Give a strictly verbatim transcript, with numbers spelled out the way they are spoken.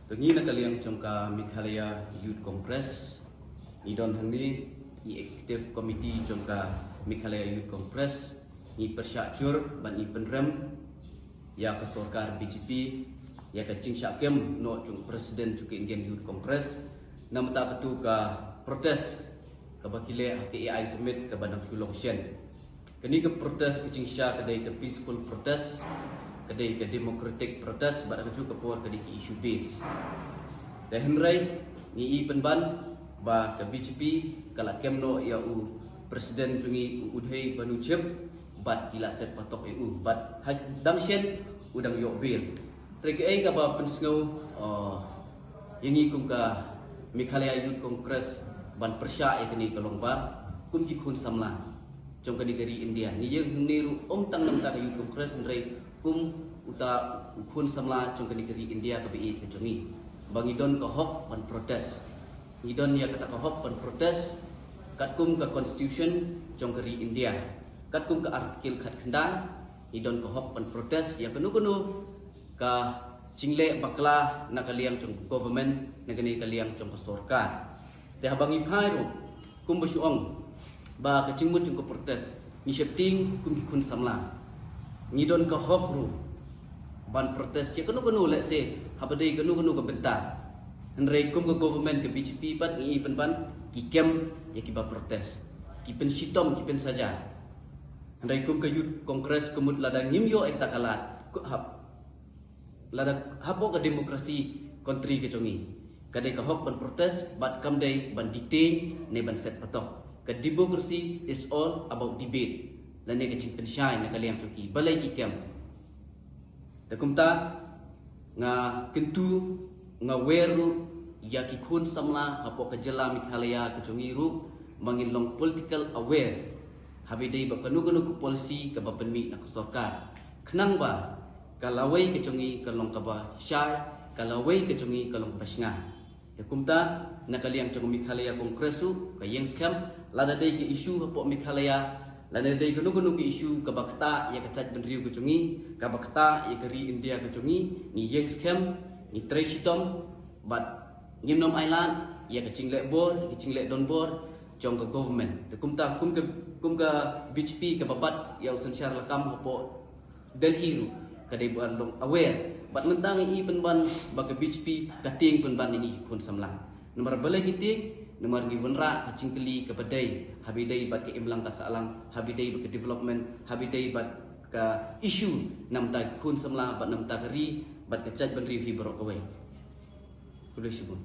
Te ngi na ka liang jong ka Meghalaya Youth Congress, ngi don hangne i Executive Committee jong ka Meghalaya Youth Congress, ngi pyrshah jur bad ngi pynrem ïa ka sorkar B J P, ïa ka jingshah kem noh jong President jong ka Indian Youth Congress, namar kata ka protest kaba ki leh ha ka A I Summit kaba dang shu long shen. Kane ka protest ka jingshah ka dei ka peaceful protest, ka dei ka democratic protest, bad ha kajuh ka por ka dei ka issue base. Te hynrei ngi i pynban ba ka B J P ka la kem noh ïa u President jong ngi u Udhei Banu Chip, bad ki la set patok ïa u, bad ha dang shen u dang ïoh bail. Te kaei kaba pynsngew, uh, ïa ngi kum ka Meghalaya Youth Congress ban pyrshah ïa kane ka long ba kum ki khun samla jong kane ka ri India, ngi ïeng hangne ruh ym tang namar ka Youth Congress hynrei kum uta u khun samla jong kane ka ri India kaba ïeit ka jong ngi, ba ngi don ka hok ban protest. Ngi don ïa kata ka hok ban protest katkum ka Constitution jong ka ri India, katkum ka Article khatkhyndai. Ngi don ka hok ban protest ïa kano kano ka jingleh bakla na ka liang jong ka government, na kane ka liang jong ka sorkar. Te haba ngi phai ruh kumba shu ong ba ka jingmut jong ka protest, ngi sheptieng kum ki khun samla, ngi don ka hok ruh ban protest ïa kano kano, let's say haba dei kano kano ka bynta. Hynrei kum ka government ka B J P pat ngi i pynban ki kem ïa kiba protest, ki pynshitom, ki pynsaja. Hynrei kum ka Youth Congress ka mut lada ngim ïoh ïa kata ka lad, hap lada hapoh ka democracy country ka jong ngi, ka dei ka hok ban protest, bad kam dei ban detain ne ban set patok. Ka democracy is all about debate, lane ka jingpynshai na ka liang jong ki, balei ki kem. Te kumta nga kyntu, nga wer ruh ïa ki khun samla hapoh ka jylla Meghalaya ka jong ngi ruh ba ngin long political aware haba dei ba kano kano ka policy kaba pynmih na ka sorkar, khnang ba ka lawei ka jong ngi ka long kaba shai, ka lawei ka jong ngi ka long kaba shngaiñ. Te kumta na ka liang jong ka Meghalaya Congress ruh ka ïeng skhem, lada dei ka issue hapoh Meghalaya, lada dei kano kano ka issue kaba ktah ïa ka jaitbynriew ka jong ngi, kaba ktah ïa ka ri India ka jong ngi, ngi ïeng skhem, ngi trei shitom, bad ngim nym ailad ïa ka jingleh bor, ïa ka jingleh donbor jong ka government. Te kumta kum ka, kum ka B J P kaba bat ïa u synshar lakam hapoh Delhi ruh ka dei ban long aware. Bad mynta ngi i pynban ba ka B J P ka tieng pynban ïa ngi ki khun samla. Namar balei ki tieng? Namar ngi wanrah ka jingkylli kaba dei haba dei bad ka imlang ka sahlang, haba dei bad ka development, haba dei bad ka issue namar ka khun samla bad namar ka ri bad ka jaitbynriew hi baroh kawei. Khublei shibun.